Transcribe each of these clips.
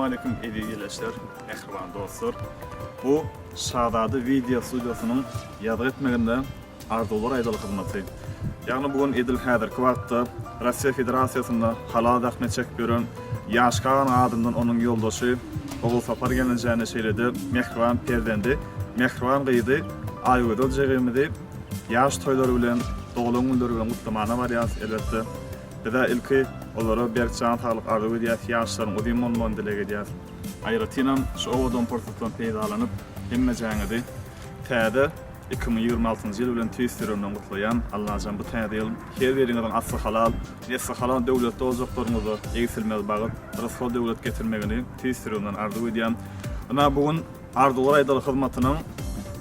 Salowmaleýkim eziz ildeşler, mähriban dostlar. Bu Şazada wideo studiýasynyň ýazgy etmeginde Arzuwlar aýdaly hyzmaty. Ýagny bu gün edil häzirki wagtda Russiýa Federasiýasynda halal zähmet çekip ýören Ýaşka aganyň adyndan onuň ýoldaşy Ogulsapar gelnejäni şeýle-de mähriban perzendi, mähriban gyzy Aýgözel jigimizi ýaş toýlary bilen, doglan günleri bilen gutlamana barýas elbetde. Bizä ilki olara berk jan saglyk arzuw edýäs, ýaşlaryň uzyn bolmagyny dileg edýäs. Aýratynam şu owadan pursatdan peýdalanyp hemmejäňizi täze 2026-njy ýyl bilen tüýs ýüregimden gutlaýan. Allajan bu täze ýyl her biriňiziň asly halal, nesli halal döwletli ojaklaryňyza egsilmez bagt, rysgal döwlet getirmegini tüýs ýüregimden arzuw edýän. Ynha bu gün Arzuwlar aýdaly hyzmatynyň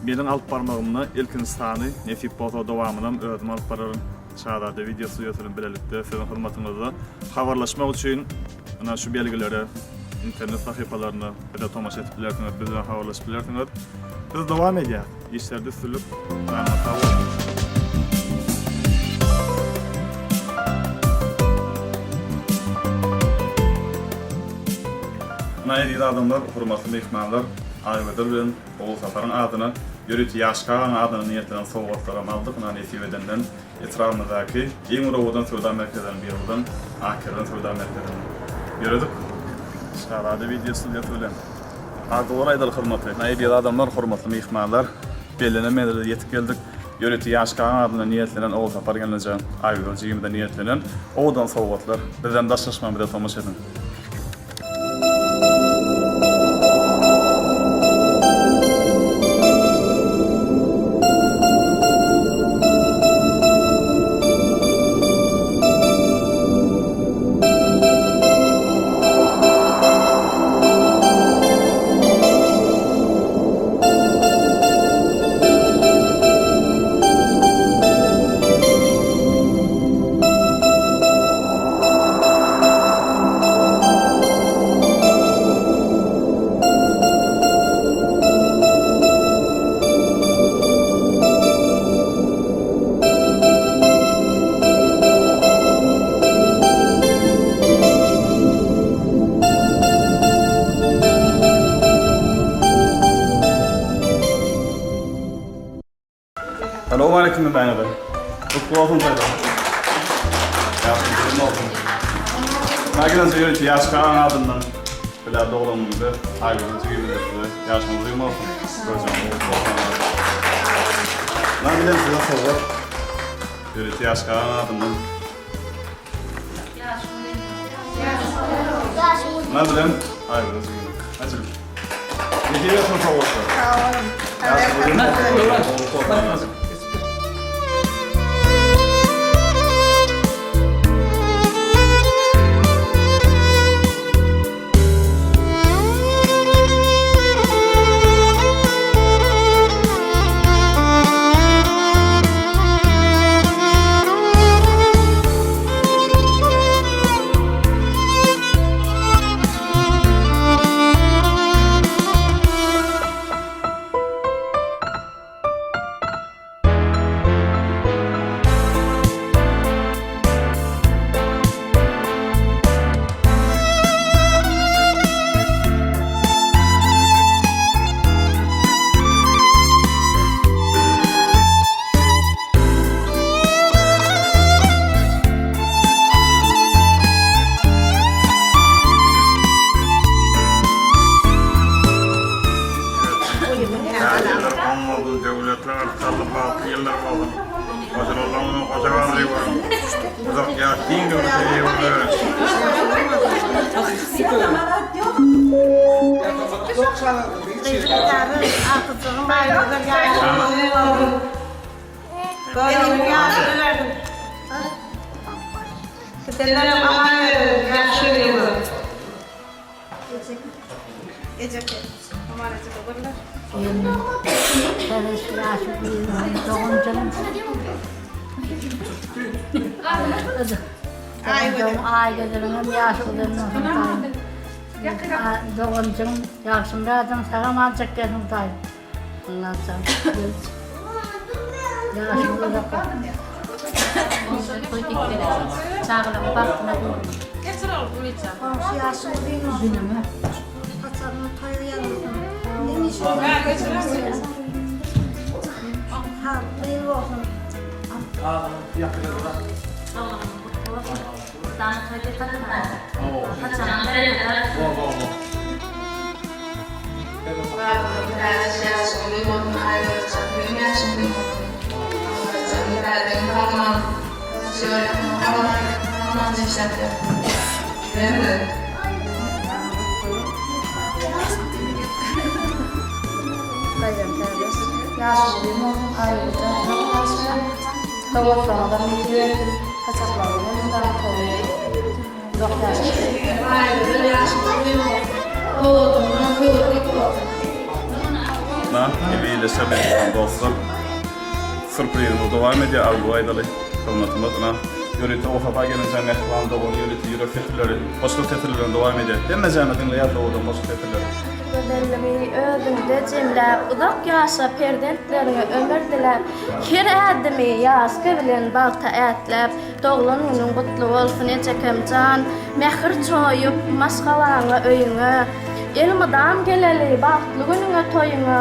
meniň alyp barmagymda ilkinji sany, nesip bolsa dowamynam özüm alyp bararyn. Şazada wideo studiýasy bilen bilelikde siziň hyzmatyňyzda. Habarlaşmak üçin ynha şu belgilere, internet sahypalaryna bize tomaşa edip bilersiňiz, biz bilen habarlaşyp bilersiňiz. Biz dowam edýäs. Işlerde üstünlik. Janyňyz sag bolsun. Ynha eziz adamlar, hormatly myhmanlar, Aýgözel bilen Ogulsaparyň adyna ýörite Ýaşka aganyň adyna niýetlenen sowgatlaram aldyk, ynha nesip edenden etrabymyzdaky iň bir owadan söwda merkezleriniň biri bolan Ak Kerwen söwda merkezine ýöredik. Şazada wideo studiýasy bilen Arzuwlar aýdaly hyzmaty. Ynha eziz adamlar, hormatly myhmanlar, bellenen menzile ýetip geldik. Ýörite Ýaşka agaň adyna niýetlenen Ogulsapar gelneje, Aýgözel jigimize niýetlenen owadan sowgatlar. Bizden daşlaşmaň bize tomaşa ediň. Salowmaleýkim hemmäňize. Gutly bolsun toýlar. Ýaşyň uzyn bolsun. Nagilança ýörite Ýaşka agaň adyndan Bilal doglan günüňize, Aýgözel jigimize size ýaşyň uzyn bolsun. Görjegiňiz gutly bolsun. Nagilan size sowgat. Ýörite Ýaşka agaň adyndan. Ne bilen? Aýgözel jigimiz. Hajy. Nesip etsin sowgatlar. Sag boluň. Ýaşyň uzyn bolsun. Täze oň bolsun, döwletli, ykdysady, bagtly ýyllar bolsun. Goşulanlaryň goşa bagry boluň. Uzak ýaş, giň göwrüli eýe bolaweriň. Aýgözeliňem ýaşy uzyn bolsun Hudaýym. Doganjygym Ýagşymyradyň sag-aman çekýän Hudaýym. Allajan ýaşyň uzak bolsun. Çagalaryň bagtyna guwanmak. Goňşy ýaşyň uzyn bolsun. Na, ewileşe mähriban dostlar. Sürprizimiz dowam edýär, arzuw aýdaly. Hyzmatymyz ynha. Ýörite Osaba gelinjeň mähriban dogany ýörite ýürek setirleri, goşgy setirleri bilen dowam edýär. Hemmejämiz diňleýäris owadan goşgy setirleri. Gözelligi özüňde jemläp, Uzak ýaşa, perzentleriňe ömür diläp, Her ädimi ýazky bilen bagta ätläp, Doglan günüň gutly bolsun ejekem jan, Mähir çoýup, maşgalaňa, öýüňe. Elmydam geleli bagtly günüňe, toýuňa.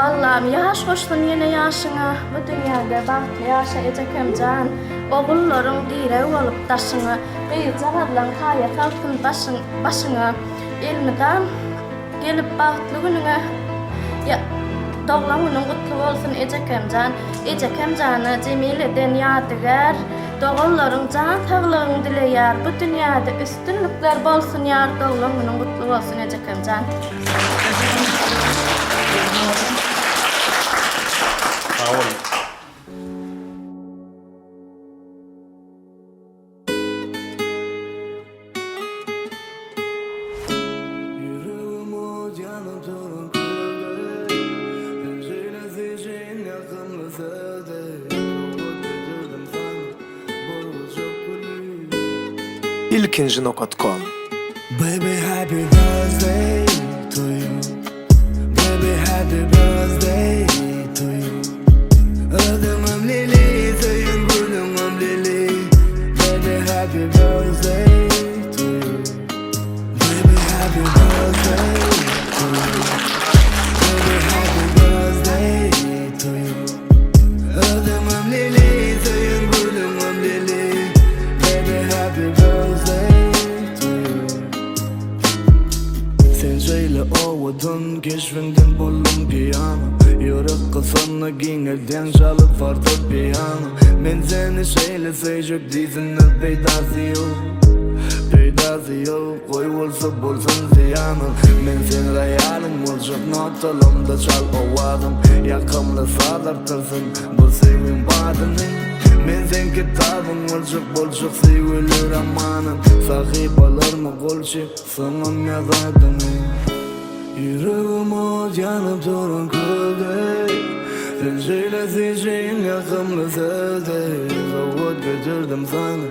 Allam ýaş goşsun ýene ýaşyňa, Bu dünýäde bagtly ýaşa ejekem jan. Ogullaryň direg bolup daşyňa, Gyzjagazlaň saýa salsyn başyň, başyňa. Elmydam gelip bagtly günüňe, Ýa, doglan günüň gutly bolsun ejekemjan. Ejekemjana Jemileden ýadygär, Doganlaryň jan saglygyň dileýär. Bu dünýäde üstünlikler bolsun ýar, Doglan günüň gutly bolsun ejekemjan. Sag boluň. Ýüregim ot ýanyp duran köldey Sen şeýle süýji ýakymly sözdey Sowgat getirdim saňa bolgujak güli. Ilkinji nokat kom. Baby happy birthday to you Baby happy birthday to you Özüňem lili söýen gülüňem lili Baby happy birthday to you Baby happy birthday to you Baby happy birthday to you Özüňem lili söýen gülüňem lili Baby happy birthday to you Sen şeýle owadan keşbiňden boldum piýana Ýürek gysanda giňeldýäň çalyp fortepiano Men seni şeýle söýjek diýsinler peýdasy ýok Peýdasy ýok goý bolsa bolsun zyýany Men seň roýalyň boljak notalamda çal owazym Ýakymly saz artdyrsyn bu söýgiň badyny Men seň kitabyň boljak boljak söýgüli romanyň Sahypalarma gol çek soňam ýaz adyňy Ýüregim ot ýanyp duran köldey Sen şeýle süýji ýakymly sözdey Sowgat getirdim saňa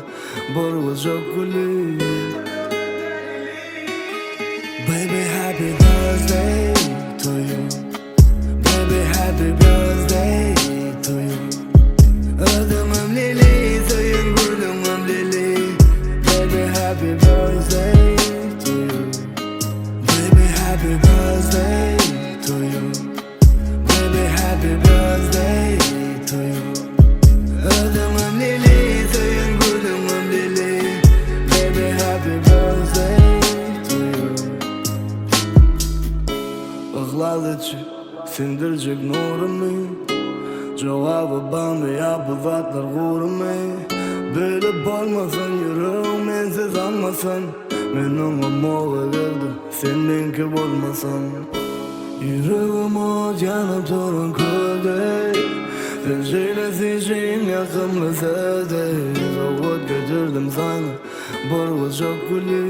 bir gujak güli Baby happy birthday to you Baby happy birthday to you Özüňem lili söýen gülüňem lili Baby happy birthday to you Baby happy birthday to you Baby happy birthday to you Özüňem lili söýen gülüňem lili Baby happy birthday to you Yhlas içi siňdirjek nurumy Jogaby barmy ýa bu zatlar gurumy Bölüp bolmasyn ýüregim mensiz almasyn Men oňa moga geldim sen meňki bolmasaň Ýüregim ot ýanyp duran köldey Sen şeýle süýji ýakymly sözdey Sowgat getirdim saňa bir gujak güli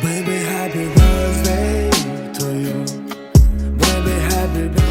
Baby happy birthday to you Baby happy birthday.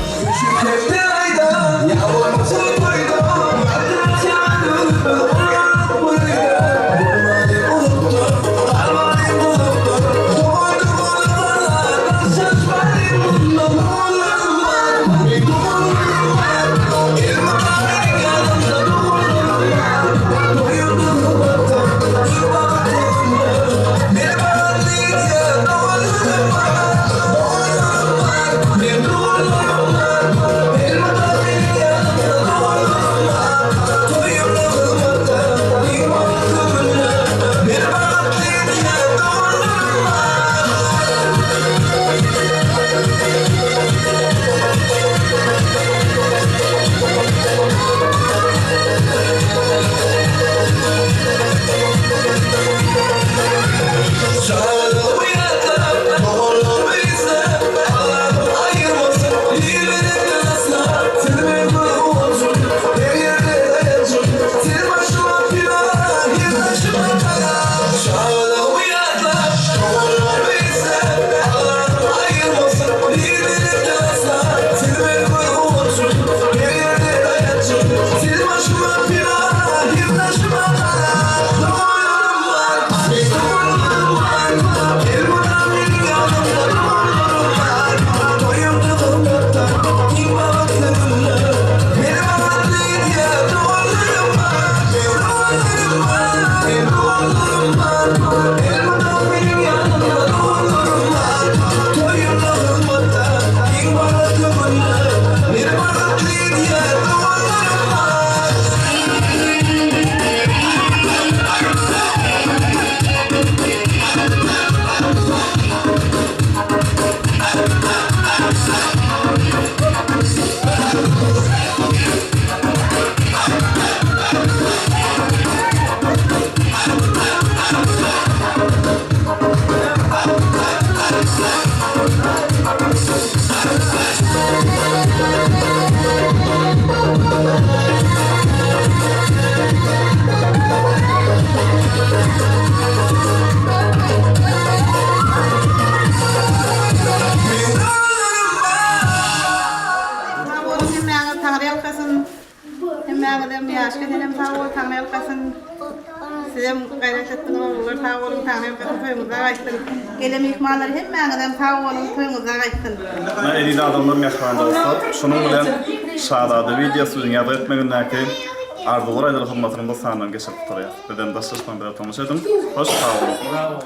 Hemmäňizem ýaşka senem sag bol Taňry ýalkasyn. Sizem gaýrat etdiňiz ogullar sag boluň Taňry ýalkasyn toýuňyzda gaýtsyn. Gelen myhmanlar hemmäňizem sag boluň toýuňyzda gaýtsyn. Ine eziz adamlar mähriban dostlar şunuň bilen Şazada wideo studiýanyň ýazgy etmegindäki Arzuwlar aýdaly hyzmatynyň bu sanyny geçirip gutarýas. Bizden daşlaşmaň bize tomaşa ediň. Hoş sag boluň.